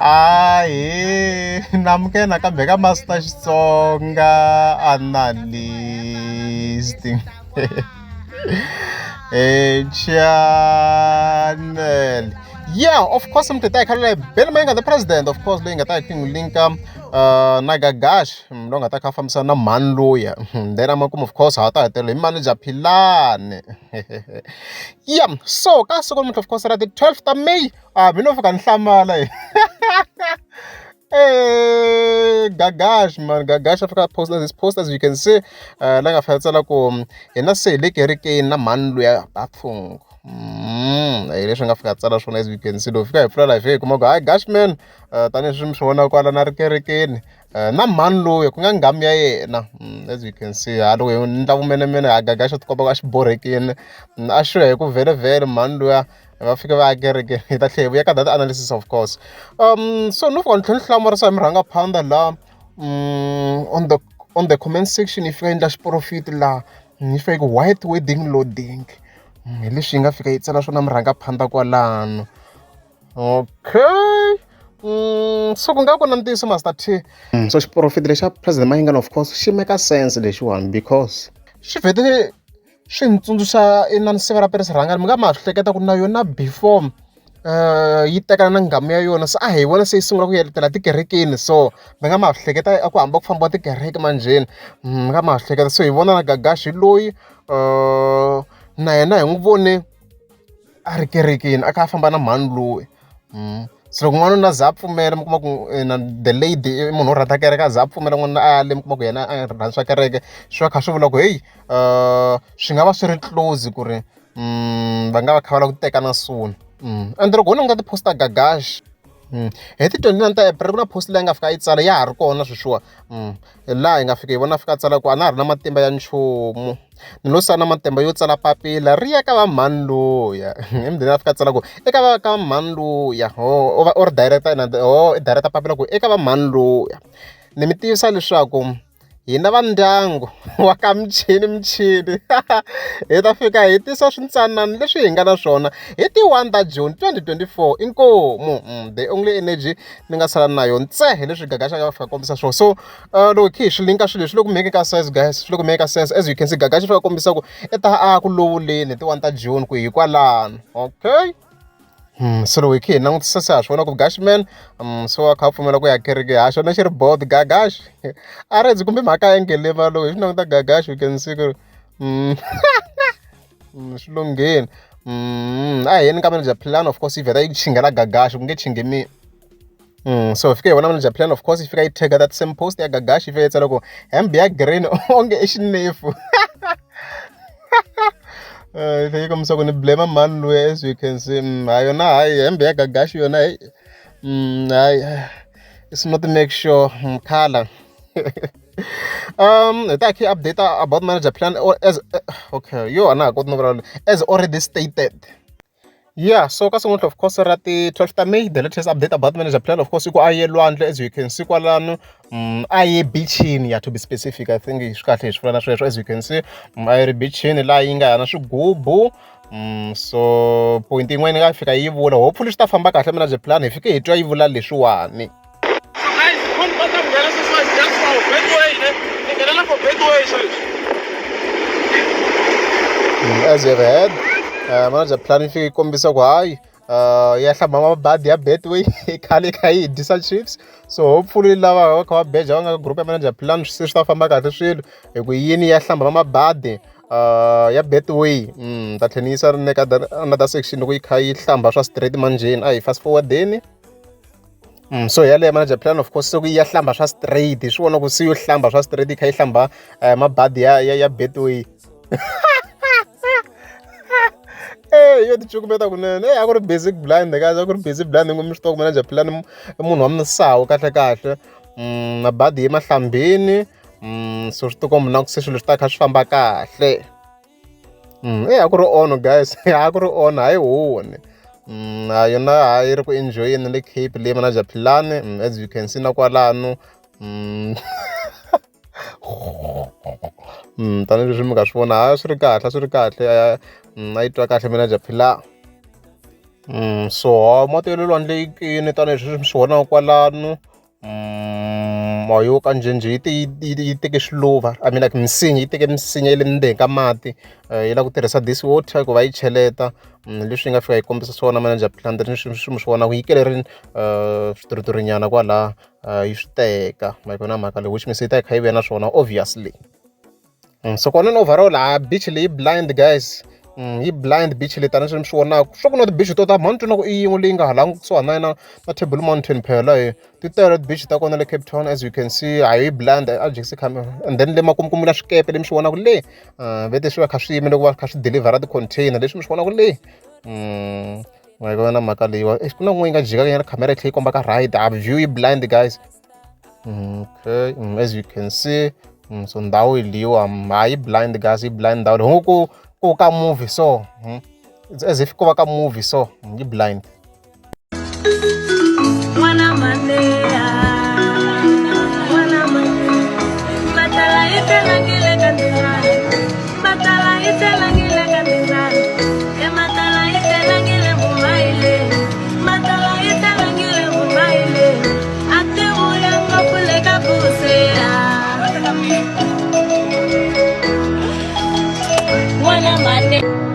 Ahee namukela nakambe ka Master Xitsonga Analyst channel. Yeah, of course mi tita hi khale Benny Mayengani the president of course leyi nga ta yi kha yi n'wi linka na Gagash loyi nga ta kha a fambisana na mhani luya then amakumu of course ha ta hetelela hi manager Philani. Yeah, so ka siku namuntlha of course ra ti 12 ta May a mi no fika ni hlamala hi Gagash man Gagash a fika a post this post as you can see la nga fika tsala ku hina se hi le kerekeni na mhani luya Bathong hi leswi nga fika tsala swona as you can see loko fika hi pfula la hi fika hi kuma ku hayi Gash man tanihileswi mi swi vonaka kwala na ri kerekeni na mhani luya ku nga nghamu ya yena as you can see ha loko hi endla vumenemene ha Gagash a tikomba ku a xi borhekile a xi hi ku vhele vhele mhani luya va fika va ya kerekeni hi ta tlhela hi vuya ka data analysis of course so no fika ni tlhela ni hlamarisa hi murhangaphandha laha on the comment section yi fika yi endla xiporofiti laha yi fika yi ku white wedding loading hi leswi yi nga fika yi tsala swona murhangaphandha kwalano okay. So ku nga ku na ntiyiso Master T. So xiporofiti lexa President Mayengani of course xi make sense lexiwani because xi vhete swi ni tsundzuxa inani siva ra Peres Rhangani mi nga ma swi hleketa ku na yona before yi tekana na nghamu ya yona se a hi vona se yi sungula ku yeletela tikerekeni so mi nga ma swi hleketa a ku hamba ku fambiwa tikereke manjheni mi nga ma swi hleketa so hi vona na Gagashi loyi na yena hi n'wi vone a ri kerekeni a kha a famba na mhani loyi. Se loko n'wanuna a za a pfumela mi kuma ku na the lady i munhu wo rhandza kereke a za a pfumela n'wanuna a ale mi kuma ku yena a rhandzi swa kereke swi va kha swi vula ku heyi swi nga va swi ri close ku ri va nga va kha va lava ku tekana soon. Ende loko ho languta ti-post ta Gagash hi ti 29 ta April ku na post leyi a nga fika a yi tsala ya ha ri kona sweswiwa laha hi nga fika hi vona a fika a tsala ku a na ha ri na matimba ya nchumu ni lo sala na matimba yo tsala papila ri ya ka va mhani luya emudeni a fika a tsala ku eka va ka mhani luya ho u va u ri direct na ho i direct papila ku eka va mhani luya ni mi tivisa leswaku hina va ndyangu wa ka Mchini Mchini hi ta fika hi tisa swintsanana leswi hi nga na swona hi ti 1 ta June 2024 inkomu the only energy ni nga sala na yona ntsena hi leswi Gagash a nga fika kombisa swona so loko hi swi linka swilo leswi loko make ka sense guys swi le ku make sense as you can see Gagash fika kombisa ku i ta a ku lovuleni hi ti 1 ta June ku hi kwalano okay. So loko hi kha hi langutisa se ha swi vona ku Gashman so a kha a pfumela ku ya kereke ha xona xi ri board Gagash a ri kumbe mhaka ya ngelema loko hi swi languta Gagash we can see ku swi lungheni a hi yeni ka manager plan of course yi vheta yi chingela Gagash ku nge chingi mina. So hi fika hi vona manager plan of course yi fika yi tag that same post ya Gagash yi fika yi tsala ku hembe ya green onge i xinefu yi fika yi kombisa ku ni blame mhani luya as you can see ha yona hayi hembe ya Gagash yona heyi hayi it's not make sure colour hi ta kha yi update about manager plan or as okay yo a na ha koti no vulavula as already stated. Yeah, so ka siku of course ra ti 12 ta May the latest update about manager plan of course i ku a ye lwandle as you can see kwalano a ye beachini yeah to be specific I think swi kahle hi swi vula na sweswo as you can see a yi ri beachini laha yi nga ya na swigubu so point yin'wana yi nga fika yi vula hopefully swi ta famba kahle manager plan hi fike hi twa yi vula leswiwani. Guys, phone va ta nghena sweswiwani just for Betway ne ni nghenela for Betway sweswi. As you have heard, manager plan yi fike yi kombisa ku hayi ya hlamba mabadi ya Betway khale yi kha yi dyisa chiefs so hopefully lava va kha va beja va nga ka group ya manager plan se swi ta famba kahle swilo hi ku yini ya hlamba mabadi ya Betway ta tlhela ni yisa ni ka another section loko yi kha yi hlamba swa straight manjheni a hi fast forwardeni. So yaleyo manager plan of course se ku yi ya hlamba swa straight hi swi vona ku se yo hlamba swa straight yi kha yi hlamba mabadi ya Betway. Yo ti cukumeta kunene a ku ri basic blind guys a ku ri basic blind mi swi tiva ku manager plan i munhu wa misawu kahle kahle mabadi yi mahlambini so swi tikomba na ku se swilo swi ta kha swi famba kahle. A ku ri on guys a ku ri on hayi huni ha yona ha yi ri ku enjoyeni le Cape le manager Philani as you can see na kwalano tanihileswi mi nga swi vona a swi ri kahle a swi ri kahle a yi twa kahle manager Philani. So mati ya le lwandle yi kini tanihi sweswi mi swi vonaka kwalano. Yo ka njhenjhe yi te yi teke swiluva I mean like misinya yi teke misinya ya le ndzeni ka mati yi lava ku tirhisa this water ku va yi cheleta leswi yi nga fika yi kombisa swona manager plan leswi mi swi vonaka yi kelerile switirhitirhinyana kwalaya yi swi teka ma yi vona mhaka leyi which means yi ta yi kha yi vuya na swona obviously. So kona overall ha beach leyi blind guys yi blind beach leyi tanihi leswi mi swi vonaka swa ku na ti-beach to tala mhani twa na ku i yin'we leyi nga hala kusuhani na yena na Table Mountain phela hi ti tele ti-beach ta kona le Cape Town as you can see a yi blind a jikisi camera and then le makumu na swikepe le mi swi vonaka le vete swi va kha swi yimile ku va kha swi deliver ti-container leswi mi swi vonaka le ma yi vona mhaka leyiwa ku na kun'we yi nga jika nyana camera yi tlhela yi komba ka right a view yi blind guys. Okay, as you can see so ndhawu hi leyiwa ha yi blind guys yi blind ndhawu leyi ku ku ka movie so it's as if ku va ka movie so yi blind. N'wana Mandeya, n'wana Mandeya, matala yi telangile ka tindzala, matala yi telangile ka tindzala, e matala yi telangile mumayile, matala yi telangile mumayile, a ti vuya ngopfu le ka buseya. N'wana Mandeya.